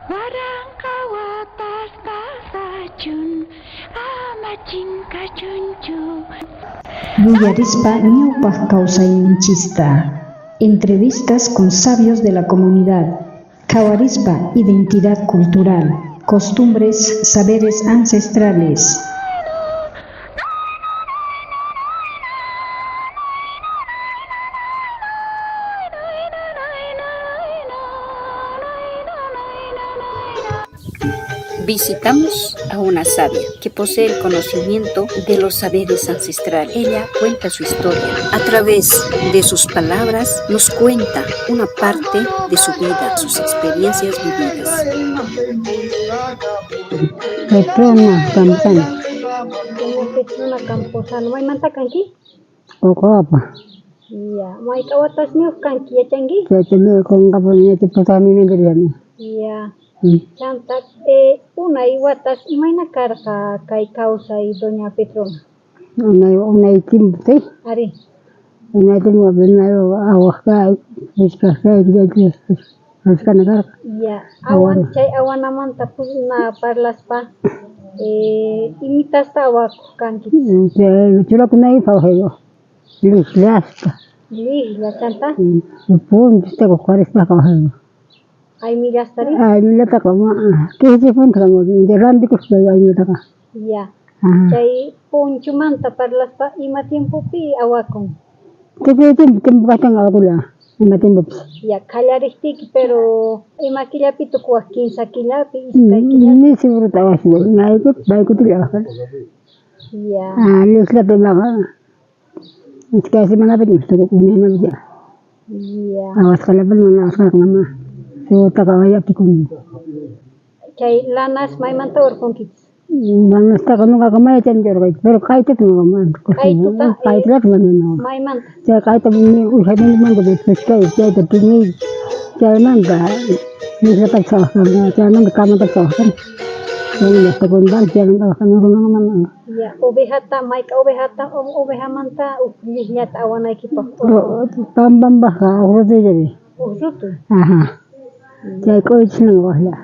Waranqa watas pasachun, ama chinkachunchu. Yuyarispa ñawpaj kawsayninchista. Entrevistas con sabios de la comunidad. Qhawarispa identidad cultural, costumbres, saberes ancestrales. Visitamos a una sabia que posee el conocimiento de los saberes ancestrales. Ella cuenta su historia. A través de sus palabras nos cuenta una parte de su vida, sus experiencias vividas. Petrona Campana. Doña Petrona Camposano, maymanta kanki? Uqawapa. Ya, mayk'a watasniyuq kanki yachanki? Chayta qunqapuni yachapasqanimanta riyani. Ya. Chanta, unay watas imayna karqa kay kawsay doña Petrona? Unay unay tiempo, sí. Ari. Unay tiempo awaq kay, puchkaq kay, puchkana karqa. Ya, awan chay awanamanta na parlaspa imitasta awakuq kanki? Chay churakunaypaq awaq lijllasta. Lijlla chanta? Punchusta uqharispaqa awaq. Aymillastari? Aymillataqa kichipanta rantikuspa aymillataqa. Ya. Chay ponchomanta parlaspa ima tiempopi awakun? Tukuy tiempo tiempo kaqtin awakulla ima tiempopis. Ya, qallariptiyki pero ima killapi tukuwaq kinsa killapi, iskay killapi? Ni segurota awaslla maykutilla awaq kani. Ya. Lijllata imaqa iskay semanapi tukukun imapi. Ya. Awasqallapuni mana awasqaqa mana segurtaqa awayta atikuni. Chay lanas maymanta urqunkichis? Lanastaqa ñuqaqa mana yachanichu urquyta, pero q'aytuta ñuqa Q'aytuta, q'aytulata mana maymanta? Chay q'ayta uwihapimanta puchkay chayta tiñiy chaymanta lijllatapis awaq kani, chaymanta kamatapis awaq kani. Chaymanta chaymanta awaq kani mana. Ya, ovejata, mayk'a ovejata, ovejamanta uj llijllata awanaykipaq urqunki? Pampampajqa uj rutullapi. Uj rutu? Ajá. Chay k'uychisnin wajlla.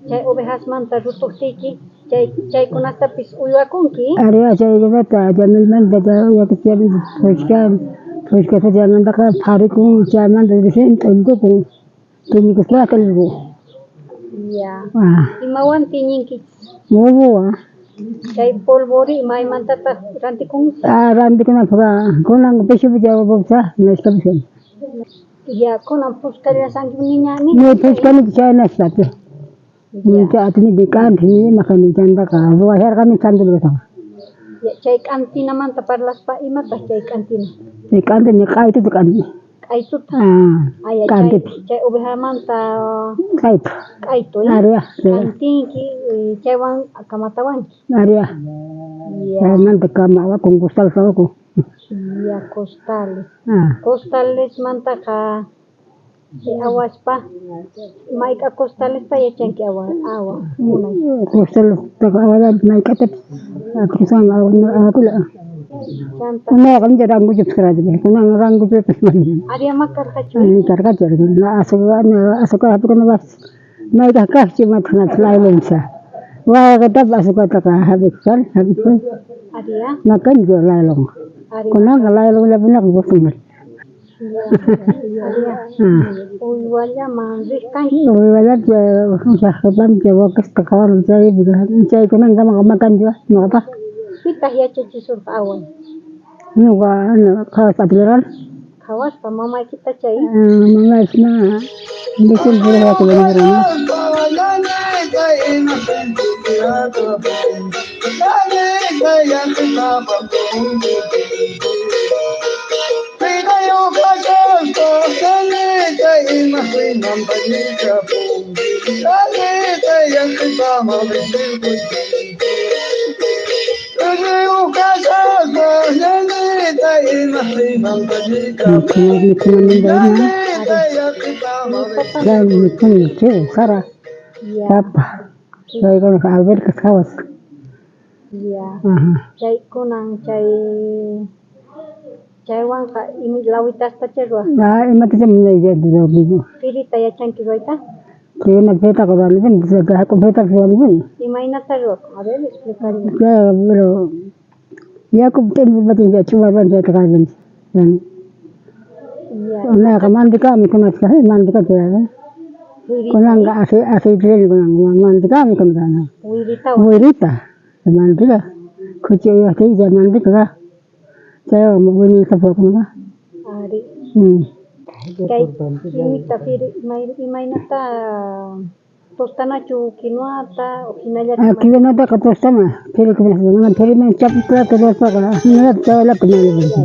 Chay ovejasmanta rutuqtiyki chay chaykunastapis uywakunki? Ari, chaykunata chamilmanta chay puchka puchkaspa chaymantaqa pharikun chaymanta recién t'illkukun tiñikuspa t'illkukun. Ya. Imawan tiñinkichis? Huevowan. Chay polvori maymantataq rantikun? Ah, rantikunapaq kunan pishipi chay huevopas nishkapis. Ya, kunan puchkallasanki niña Ni puchkanichu chaynaspa. Ni atinichu k'anti ni ima kani chantaqa ruwasharqani chantilkataqa. Ya, chay k'antinamanta parlaspa imataq chay k'antina? Chay k'antina q'aytuta k'anti. Q'aytuta? Ah, Aya, k'antipi. chay ovejamanta Q'aytu. Q'aytu, Ari, k'antinki chaywan kamatawanki. Ari. Ya. Chaymanta kama awakun costales awakun. Ya, costales. Ah. Costalesmantaqa awaspa mayk'a costalesta yachanki awa awa munay? Costalestaqa awallanchik mayk'atapis atikusqanman awakulla. Chanta. Unayqa ancha ranguchupis karqa, kunan ranguchupis mana. Ariama karqachu? Karqachu, azúcar hap'ikunapaqpis mayk'aq kaqchu imataq laylonsa. Wawqitapas azucartaqa hap'ikuq kani, hap'ikuq. Aria. Makanchu laylonqa. Kunanqa laylonllapunaqa gustan. Aria. Uywallaman riq kanki? Uywallata ushaq qhipanpi wakasta qhawaran chaypi chaykunankamaqa makanchu ñuqapaq. Pitaq yachachisurqa away? Ñuqa qhawaspa atillarqani. Qhawaspa mamaykita chay? Mamaypis mana Vicente puriyta Mikhuna ima chay mikhuna chivo, sara, papa, chaykuna albercas jawas. Ya. Chay kunan chay chaywanqa lawitastachá ruwaq. Ah, imatachá munay Pirita yachanki ruwayta? Chaykuna fetaqa ruwanipuni, jak'u fetapis ruwanipuni. Imaynata ruwakun? A ver, explicarme. Chayqa, pero yakupi t'impupatin chay ch'uwarpani chayta qarpanchis. Unayqa mantecawan mikhunapis kaj, mantecapi kunanqa aceitellaña kunanqa mantecawan mikhuna kana. Wirita, manteca, khuchi uywajtiyki chay manteca kaj, chaywan wiñaysapa kaj. Ari. Kay kinuwita imaynata tostanachu kinuata o jinallata? Ah, kinuataqa tostana, phiriman chapusqata ruwaspaqa jinallata chayllata mañakunchik.